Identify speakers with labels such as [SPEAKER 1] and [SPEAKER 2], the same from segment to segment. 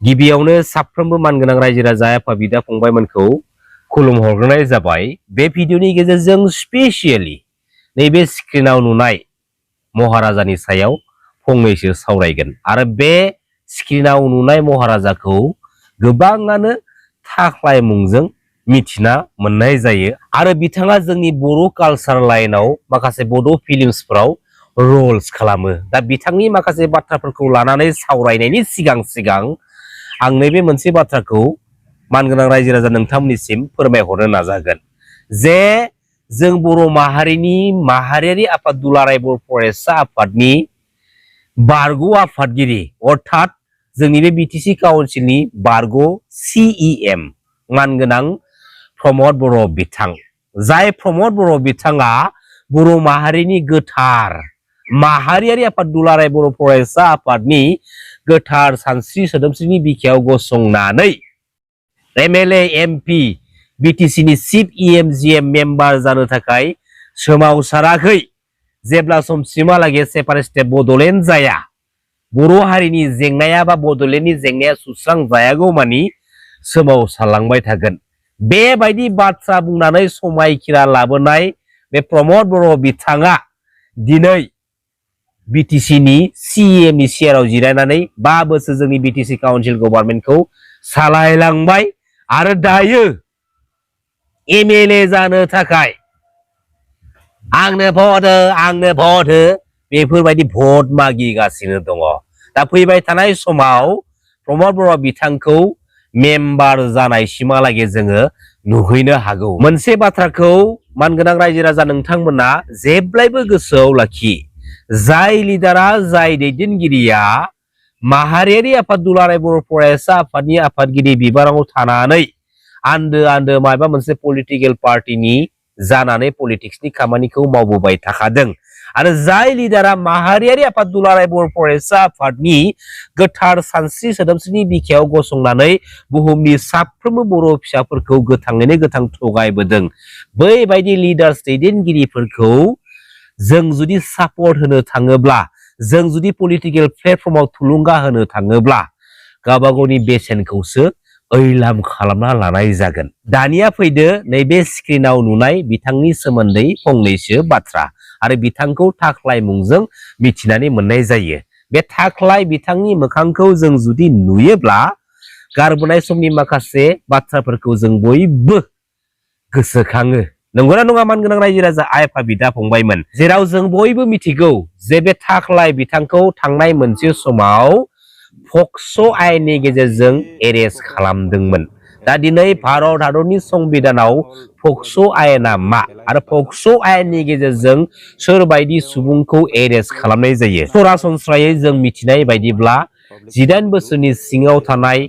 [SPEAKER 1] गिबियावनो साफ्रोमबो मानगोनां रायजो राजा आफा बिदा फंबायमोनखौ खुलुमहरग्रोनाय जाबाय। बे भिडिअनि गेजेरजों स्पेसियली नैबे स्क्रिनाव नुनाय महाराजानि सायाव फंनैसो सावरायगोन आरो बे स्क्रिनाव नुनाय महाराजाखौ गोबाङानो थाख्लाय मुंजों मिथिना मोननाय जायो आरो बिथाङा जोंनि बर' कालचार लाइनाव माखासे बड' फिल्मसफोराव रल्स खालामो। दा बिथांनि माखासे बाथ्राफोरखौ लानानै सावरायनायनि सिगां आं नैबे मोनसे बाथ्राखौ मानगोनां रायजो राजा नोंथांमोननिसिम फोरमायहरनो नाजागोन जे जों बर' माहारियारि आफाद दुलाराय बर' फरायसा आफादनि बारग' आफादगिरि अर्थात जोंनि बे बिटिसि काउन्सिलनि बारग' CEM मानगोनां प्रमद बर' बिथां, जाय प्रमद बर' बिथाङा बर' माहारिनि गोथार माहारियारि आफाद दुलाराय बर' फरायसा आफादनि गोथार सानस्रि सोदोमस्रिनि बिखायाव गसंनानै MLA MP बिटिसिनि चिफ EMGM मेम्बार जानो थाखाय सोमावसाराखै। जेब्ला समसिमहालागै सेपारेट स्टेट बड'लेण्ड जाया, बर' हारिनि जेंनाया बा बड'लेण्डनि जेंनाया सुस्रांजायागौ मानि सोमावसारलांबाय थागोन। बेबायदि बाथ्रा बुंनानै समायखिरा लाबोनाय बे प्रमद बर' बिथाङा दिनै बिटिसिनि CEMनि चेयाराव जिरायनानै 5 बोसोर जोंनि बिटिसि काउन्सिल गभर्नमेन्टखौ सालायलांबाय आरो दायो MLA जानो थाखाय आंनो भट हो बेफोरबायदि भट मागिगासिनो दङ। दा फैबाय थानाय समाव प्रमद बर' बिथांखौ मेम्बार जानायसिमहालागै जोङो नुहैनो हागौ। मोनसे बाथ्राखौ मानगोनां रायजो राजा नोंथांमोना जेब्लायबो गोसोआव लाखि, जाय लिडारा जाय दैदेनगिरिया माहारियारि आफाद दुलाराय बर' फरायसा आफादनि आफादगिरि बिबानाव थानानै आन्दो माबा मोनसे पलिटिकेल पार्टिनि जानानै पलिटिक्सनि खामानिखौ मावबोबाय थाखादों आरो जाय लिडारा माहारियारि आफाद दुलाराय बर' फरायसा आफादनि गोथार सानस्रि सोदोमस्रिनि बिखायाव गसंनानै बुहुमनि साफ्रोमबो बर' फिसाफोरखौ गोथाङैनो गोथां थगायबोदों, बैबायदि लिडार्स दैदेनगिरिफोरखौ जों जुदि सापर्ट होनो थाङोब्ला, जों जुदि पलिटिकेल प्लेटफर्माव थुलुंगा होनो थाङोब्ला गावबा गावनि बेसेनखौसो ओइलाम खालामना लानाय जागोन। दानिया फैदो नैबे स्क्रिनाव नुनाय बिथांनि सोमोन्दै फंनैसो बाथ्रा आरो बिथांखौ थाख्लाय मुंजों मिथिनानै मोननाय जायो। बे थाख्लाय बिथांनि मोखांखौ जों जुदि नुयोब्ला गारबोनाय समनि माखासे बाथ्राफोरखौ जों बयबो गोसोखाङो। नंगौना नङा मानगोनां रायजो राजा आफा बिदा फंबायमोन? जेराव जों बयबो मिथिगौ जे बे थाख्लाय बिथांखौ थांनाय मोनसे समाव पक्स' आयेननि गेजेरजों एरेस्ट खालामदोंमोन। दा दिनै भारत हादरनि संबिधानाव पक्स' आयेना मा आरो पक्स' आयेननि गेजेरजों सोरबायदि सुबुंखौ एरेस्ट खालामनाय जायो? सरासनस्रायै जों मिथिनाय बायदिब्ला 18 बोसोरनि सिङाव थानाय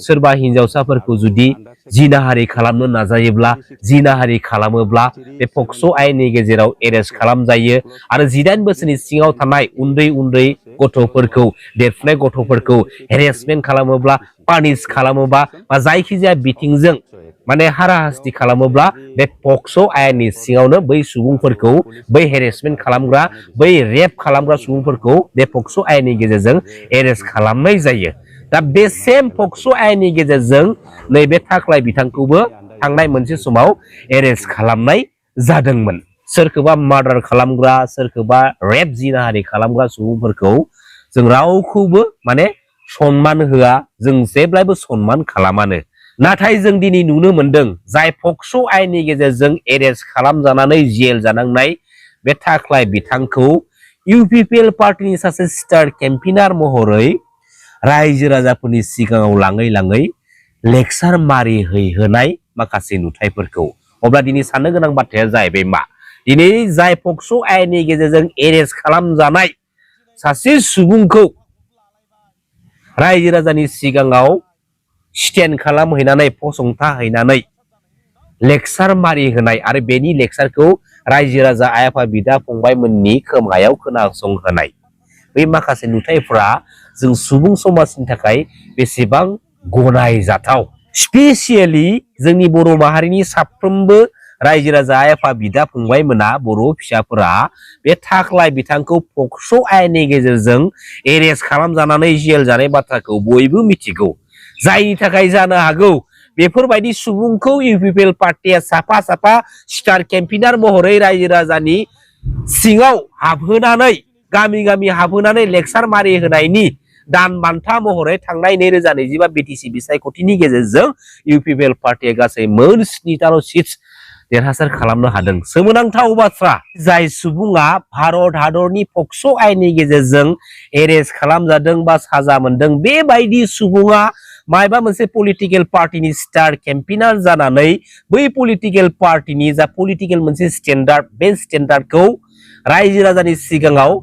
[SPEAKER 1] सोरबा हिनजावसाफोरखौ जुदि जिनाहारि खालामनो नाजायोब्ला, जिनाहारि खालामोब्ला बे पक्स' आयेननि गेजेराव एरेस्ट खालामजायो आरो 18 बोसोरनि सिङाव थानाय उन्दै गथ'फोरखौ, देरफुनाय गथ'फोरखौ हेरेसमेन्ट खालामोब्ला, पानिश खालामोब्ला बा जायखिजाया बिथिंजों माने हाराहास्ति खालामोब्ला बे पक्स' आयेननि सिङावनो बै सुबुंफोरखौ, बै हेरेसमेन्ट खालामग्रा, बै रेप खालामग्रा सुबुंफोरखौ बे पक्स' आयेननि गेजेरजों एरेस्ट खालामनाय जायो। दा बे सेम पक्स' आयेननि गेजेरजों नैबे थाख्लाय बिथांखौबो थांनाय मोनसे समाव एरेस्ट खालामनाय जादोंमोन। सोरखौबा मार्डार खालामग्रा, सोरखौबा रेप जिनाहारि खालामग्रा सुबुंफोरखौ जों रावखौबो माने सनमान होआ, जों जेब्लायबो सनमान खालामानो। नाथाय जों दिनै नुनो मोनदों जाय पक्स' आयेननि गेजेरजों एरेस्ट खालामजानानै जेल जानांनाय बे थाख्लाय बिथांखौ UPPL पार्टिनि सासे स्टार केम्पेइनार महरै रायजो राजाफोरनि सिगाङाव लाङै लेक्सार मारि हैहोनाय माखासे नुथायफोरखौ। अब्ला दिनै साननो गोनां बाथ्राया जाहैबाय मा? दिनै जाय पक्स' आयेननि गेजेरजों एरेस्ट खालामजानाय सासे सुबुंखौ रायजो राजानि सिगाङाव स्टेन्ड खालामहैनानै, फसंथाहैनानै लेक्सार मारि होनाय आरो बेनि लेक्सारखौ रायजो राजा आफा बिदा फंबायमोननि खोमायाव खोनासंहोनाय, बै माखासे नुथायफोरा जों सुबुं समाजनि थाखाय बेसेबां गनायजाथाव। स्पेसियली जोंनि बर' माहारिनि साफ्रोमबो रायजो राजा आफा बिदा फंबायमोना, बर' फिसाफोरा बे थाख्लाय बिथांखौ पक्स' आयेननि गेजेरजों एरेस्ट खालामजानानै जेल जानाय बाथ्राखौ बयबो मिथिगौ। जायनि थाखाय जानो हागौ बेफोरबायदि सुबुंखौ इउपिपिएल पार्टिया साफा साफा स्टार केम्पेइनार महरै रायजो राजानि सिङाव हाबहोनानै गामि गामि हाबहोनानै लेक्सार मारि होनायनि दान बान्था महरै थांनाय 2025 बिटिसि बिसायख'थिनि गेजेरजों इउपिपिएल पार्टिया गासै मोन 7 सिट्स देरहासार खालामनो हादों। सोमोनांथाव बाथ्रा, जाय सुबुङा भारत हादरनि पक्स' आयेननि गेजेरजों एरेस्ट खालामजादों बा साजा मोनदों, बेबायदि सुबुङा मायबा मोनसे पलिटिकेल पार्टिनि स्टार केम्पेइनार जानानै बै पलिटिकेल पार्टिनि जा पलिटिकेल मोनसे स्टेन्डार्ड, बे स्टेन्डार्डखौ रायजो राजानि सिगाङाव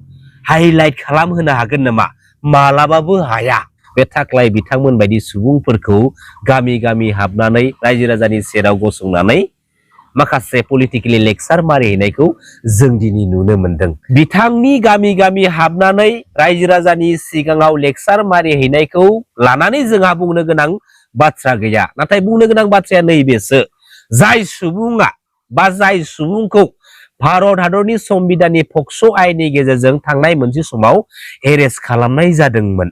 [SPEAKER 1] हाइलाइट खालामहोनो हागोन नामा? मालाबाबो हाया। बे थाख्लाय बिथांमोन बायदि सुबुंफोरखौ गामि गामि हाबनानै रायजो राजानि सेराव गसंनानै माखासे पलिटिकेलि लेक्सार मारिहैनायखौ जों दिनै नुनो मोनदों। बिथांनि गामि गामि हाबनानै रायजो राजानि सिगाङाव लेक्सार मारिहैनायखौ लानानै जोंहा बुंनो गोनां बाथ्रा गैया। नाथाय बुंनो गोनां बाथ्राया नैबेसो, जाय सुबुङा बा जाय सुबुंखौ भारत हादरनि संबिधाननि पक्स' आयेननि गेजेरजों थांनाय मोनसे समाव एरेस्ट खालामनाय जादोंमोन,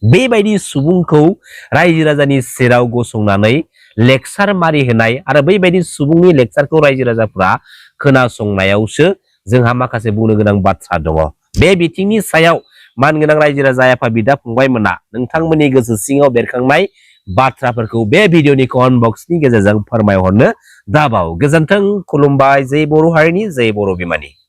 [SPEAKER 1] बेबायदि सुबुंखौ रायजो राजानि सेराव गसंनानै लेक्सार मारि होनाय आरो बैबायदि सुबुंनि लेक्सारखौ रायजो राजाफ्रा खोनासंनायावसो जोंहा माखासे बुंनो गोनां बाथ्रा दङ। बे बिथिंनि सायाव मानगोनां रायजो राजा आफा बिदा फंबायमोना नोंथांमोननि गोसो सिङाव बेरखांनाय बाथ्राफोरखौ बे भिडिअनि कमेन्ट बक्सनि गेजेरजों फोरमायहरनो दाबाव। गोजोन्थों, खुलुमबाय। जय बर' हारिनि, जय बर' बिमानि।